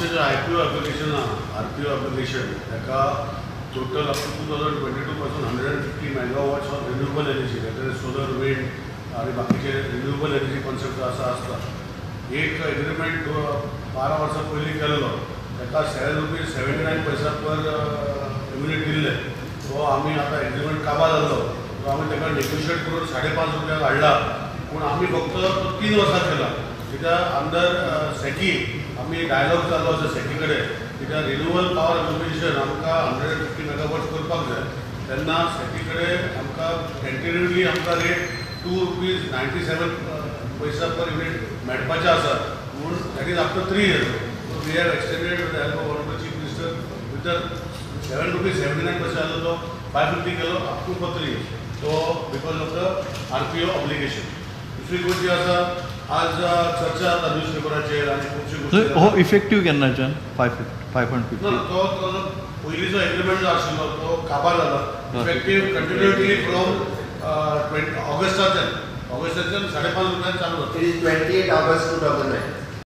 आमचें जें I P O application आहा, आर पी ओ एप्लिकेशन, ताका total up to 2022 पासून 150 megawatts of renewable energy, that is solar, wind आनी बाकीचे रिन्युएबल एनर्जी कॉन्सेप्ट आसा आसता. एक एग्रीमेंट 12 वर्सां पयलीं केल्लो, ताका 7 रुपीज 79 पैसा पर युनीट दिल्ले. तो आमी आतां एग्रीमेंट काबार जाल्लो, तो आमी ताका नेगोशिएट करून 5.5 रुपयाक हाडला. पूण आमी फक्त तो 3 वर्सां केला, कित्याक अंडर सेकी आमी डायलॉग जाल्लो आसा सेकी कडेन, कित्याक रिन्युएबल पावर एप्लिकेशन आमकां 150 मेगावॉट्स करपाक जाय. तेन्ना सेकी कडेन आमकां टेंटेटिवली आमकां रेट 2 रुपीज 97 पैसा पर युनीट मेळपाचें आसा. पूण that is after 3 years. So we have extended with the help of honourable Chief Minister with the 7 rupees 79 पैसा आसलो तो 5.50 केलो up to for 3 years, so because of the RPO obligation. दुसरी गोश्ट जी आसा, आज चर्चा जाता न्यूज पेपराचेर आनी खुबश्यो गोश्टी. हो इफेक्टीव केन्नाच्यान, 5.5.50? ना, तो तो जो पयलींचो एग्रीमेंट जो आशिल्लो तो काबार जाला. इफेक्टीव कंटिन्युटी फ्रॉम 20 ऑगस्टाच्यान 5.5 रुपयान चालू जाता. It is 28 August 2009.